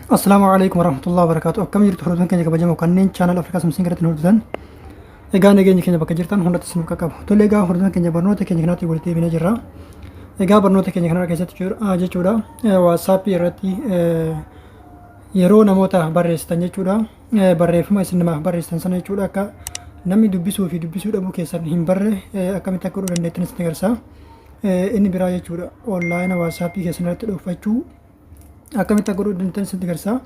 Assalaamu alaikum warahmatullahi wabarakatuh. Akkam jirtu hordoftoonni keenya kabajamoo kanneen channel Afrikaa Samsiin irratti nu hordoftan? Egaa nageenya keenya bakka jirtan hundatti isin qaqqabu. Tole, egaa hordoftoonni keenya, barnoota keenya kanatti walitti deebinee jirra. Egaa barnoota keenya kana keessatti jechuudha, WhatsAppii irratti yeroo namoota barreessitan jechuudha, barreeffama isin namaaf barreessitan sana jechuudha, akka namni dubbisuu fi dubbisuu dhabuu keessan hin barre akkamitti akka godhuu dandeettan isin agarsiisa. Inni biraa jechuudha, online WhatsAppii keessan irratti dhokfachuu akkamitti akka godhuu dandeettan isin agarsiisa.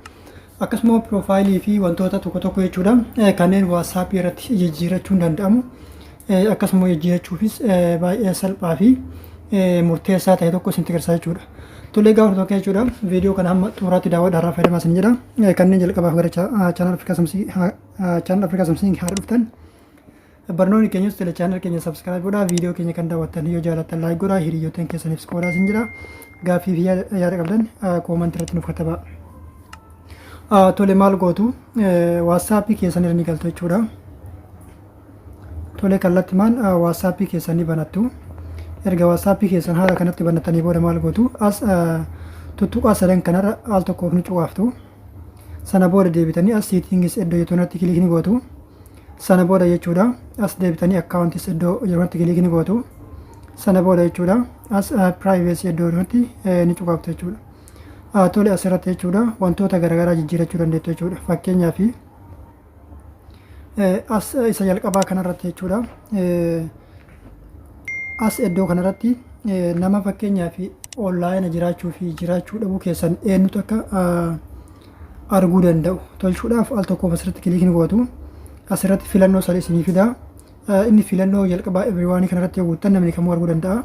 Akkasuma profile fi wantoota tokko tokko jechuudha, kanneen WhatsAppii irratti jijjiirachuun danda'amu, akkasuma jijjiirachuufis baay'ee salphaa fi murteessaa ta'e tokko isin agarsiisa jechuudha. Tole, egaa hordoftoota jechuudha, viidiyoo kana hamma xumuraatti daawwadhaa irraa fayyadamaa isin jedha. Kanneen jalqabaaf gara channel Afrikaa Samsiing haara dhuftan, barnoonni keenyas tele channel keenya subscribe godhaa, viidiyoo keenya kan daawwattan yoo jaalattan like godhaa, hiriyoottan keessaniif qoodaa isin jedha. Gaaffii fi yaada qabdan comment irratti nuuf katabaa. Tole, maal gootu? WhatsAppii keessan irra ni galtu jechuudha. Tole, kallattimaan WhatsAppii keessan ni banattu. Erga WhatsAppii keessan haala kanatti banattanii booda maal gootu? As tuttuqaa sadan kanarra al tokkoof ni cuqaaftu. Sana booda deebitanii as settings iddoo jettu irratti click ni gootu. Sana booda jechuudha, as deebitanii accounts iddoo jirutti click ni gootu. Sana booda jechuudha, as privacy iddoo jirutti ni cuqaaftu jechuudha. Tole, asirratti jechuudha, wantoota garaagaraa jijjiirachuu dandeettu jechuudha. Fakkeenyaaf as isa jalqabaa kanarratti jechuudha. As iddoo kanarratti nama fakkeenyaaf online jiraachuu fi jiraachuu dhabuu keessan eenyutu akka arguu danda'u tolchuudhaaf al tokkoof asirratti click ni gootu. Asirratti filannoo sadii isinii fida. Inni filannoo jalqabaa everyone kanarratti yoo guuttan namni kamuu arguu danda'a.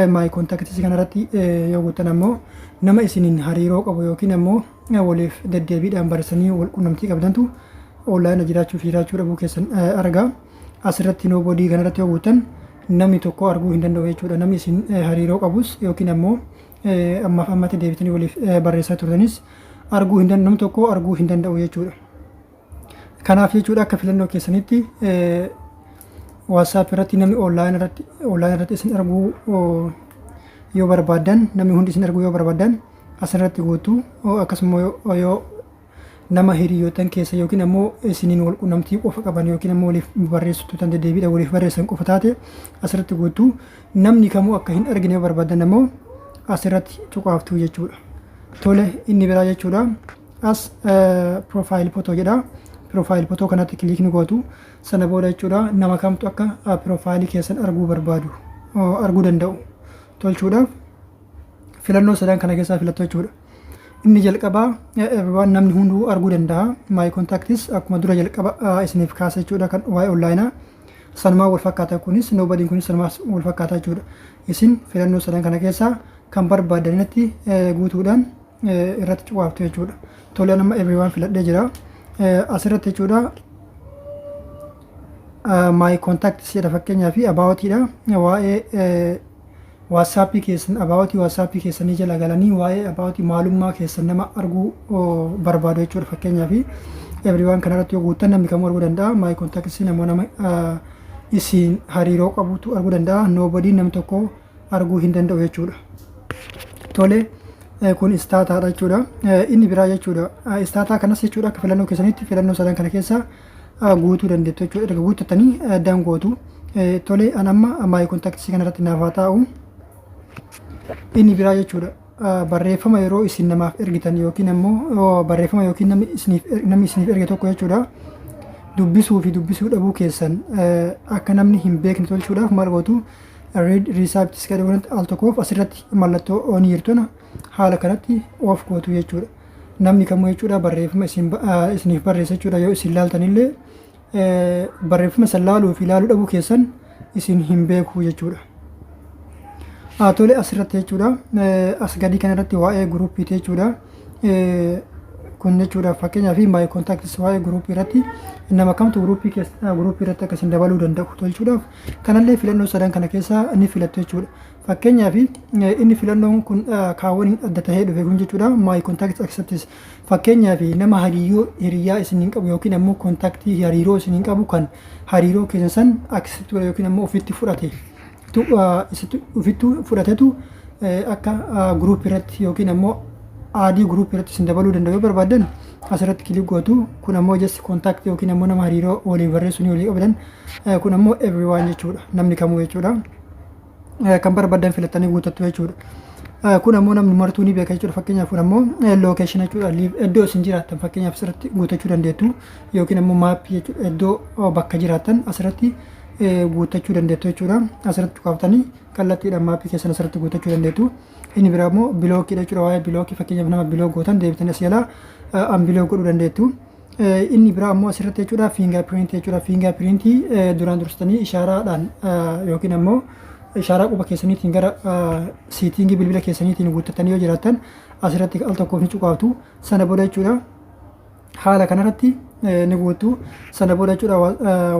My contacts kanarratti yoo guuttan ammoo nama isiniin hariiroo qabu yookiin ammoo waliif deddeebiidhaan barreessanii wal quunnamtii qabdantu online jiraachuu fi jiraachuu dhabuu keessan arga. Asirratti nobody kanarratti yoo guuttan namni tokko arguu hin danda'u jechuudha. Namni isin hariiroo qabus yookiin ammoo ammaaf ammatti deebitanii waliif barreessaa turtanis arguu hin danda'u, namni tokko arguu hin danda'u jechuudha. Kanaaf jechuudha, akka filannoo keessanitti WhatsApp irratti namni online irratti isin arguu yoo barbaaddan, namni hundi isin arguu yoo barbaaddan, asirratti guutuu. Akkasuma yoo nama hiriyootan keessa yookiin ammoo isiniin wal quunnamtii qofa qaban yookiin ammoo waliif barreessitu tan deddeebiidha waliif barreessan qofa taate asirratti guutuu. Namni kamuu akka hin argine yoo barbaadan ammoo asirratti cuqaaftuu jechuudha. Tole, inni biraa jechuudha, as profile photo jedha. Profile photo kanatti click ni gootu. Sana booda jechuudha, nama kamtu akka profile keessan arguu barbaadu, arguu danda'u tolchuudhaaf filannoo sadan kana keessaa filattu jechuudha. Inni jalqabaa waan namni hunduu arguu danda'a. My contacts akkuma dura jalqaba isiniif kaasa jechuudha, kan waa'ee online sanumaa wal fakkaata kunis, nobodyn kunis sanumaa wal fakkaata jechuudha. Isin filannoo sadan kana keessaa kan barbaadanitti guutuudhaan irratti cuqaaftu jechuudha. Tole, nama everyone filadhee jira. Asirratti jechuudha, my contacts jedha, fakkeenyaa fi aboutiidha. Waa'ee WhatsAppii keessan, about WhatsAppii keessanii jala galanii waa'ee about maalummaa keessan nama arguu barbaadu jechuudha. Fakkeenyaa fi everyone kanarratti yoo guuttan namni kamuu arguu danda'a. My contacts namoo nama isin hariiroo qabutu arguu danda'a. Nobodyn namni tokko arguu hin danda'u jechuudha. Tole, kun statusaadha jechuudha. Inni biraa jechuudha, status kanas jechuudha, akka filannoo keessanitti filannoo sadan kana keessa guutuu dandeettu jechuudha. Erga guuttattanii done gootu. Tole, an amma my contacts kanarratti naaf haa taa'u. Inni biraa jechuudha, barreeffama yeroo isin namaaf ergitan yookiin ammoo barreeffama yookiin namni isiniif erge tokko jechuudha, dubbisuu fi dubbisuu dhabuu keessan akka namni hin beekne tolchuudhaaf maal gootu? Read receipts kan jedhamu al tokkoof asirratti mallattoo on jirtu haala kanatti off gootu jechuudha. Namni kamuu jechuudha, barreeffama isiniif barreessa jechuudha, yoo isin laaltanillee barreeffama san laaluu fi laaluu dhabuu keessan isin hin beeku jechuudha. Tole, asirratti jechuudha, as gadii kanarratti waa'ee groupiiti jechuudha. Kun jechuudha, fakkeenyaaf my contacts waa'ee group irratti nama kamtu group irratti akkasiin dabaluu danda'u tolchuudhaaf kanallee filannoo sadan kana keessaa ni filattu jechuudha. Fakkeenyaaf inni filannoon kun kaawwaniin adda tahee dhufe kun jechuudha, my contacts except, fakkeenyaaf nama hariiroo hiriyaa isiniin qabu yookiin ammoo contact hariiroo isiniin qabu kan hariiroo keessan san accept yookiin ammoo ofitti fudhate ofittuu fudhatetu akka group irratti yookiin ammoo Add group irratti isin dabaluu danda'u yoo barbaaddan asirratti click gootu. Kun ammoo just contact yookiin ammoo nama hariiroo walii barreessuu walii qabdan. Kun ammoo everyone jechuudha, namni kamuu jechuudha. Kan barbaadan filattanii guutattu jechuudha. Kun ammoo namni martuu ni beeka jechuudha. Fakkeenyaaf kun ammoo location jechuudha. Iddoo isin jiraattan fakkeenyaaf asirratti guutachuu dandeettu yookiin ammoo map jechuudha. Iddoo bakka jiraattan asirratti guuttachuu dandeettu jechuudha. Asirratti cuqaaftanii kallattiidhaan map keessan asirratti guuttachuu dandeettu. Inni biraa immoo blockiidha jechuudha. Waa'ee block, fakkeenyaaf nama block gootan deebitanii as jalaa unblock godhuu dandeettu. Inni biraa ammoo asirratti jechuudha fingerprint jechuudha. Fingerprint duraan dursitanii ishaaraadhaan yookiin ammoo ishaaraa quba keessaniitiin gara setting bilbila keessaniitiin guuttatanii yoo jiraattan asirratti al tokkoof ni cuqaaftu. Sana booda jechuudha haala kanarratti ni guuttu. Sana booda jechuudha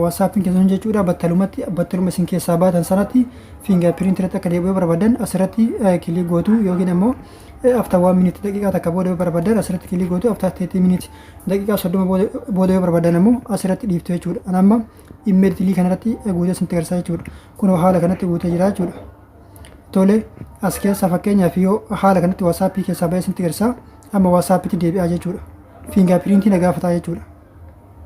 WhatsAppiin keessan jechuudha battalumatti, battaluma isin keessaa baatan sanatti fingerprint irratti akka deebi'uu barbaadan asirratti click gootu, yookiin ammoo after 1 minute, daqiiqaa 1 booda yoo barbaadan asirratti click gootu, after 30 minute, daqiiqaa 30 booda yoo barbaadan ammoo asirratti dhiiftu jechuudha. Ani amma immediately kanarratti guutee isinitti agarsiisa jechuudha. Kunoo haala kanatti guutee jira jechuudha. Tole, as keessa fakkeenyaaf yoo haala kanatti WhatsApp keessaa bahee isinitti agarsiisa. Amma WhatsAppitti deebi'aa jechuudha. Fingerprint na gaafataa jechuudha.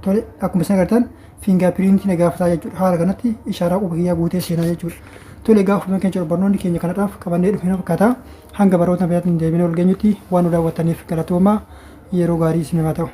Tole, akkuma isin agartan fingerprint na gaafataa jechuudha. Haala kanatti ishaaraa quba kiyyaa guutee seenaa jechuudha. Tole, gaafa keenya barnoonni keenya kanadhaaf qabannee dhufee fakkaata. Hanga baroota biraatiin deebinee ol geenyutti waan nu daawwattaniif galatoomaa, yeroo gaarii isin haa ta'u.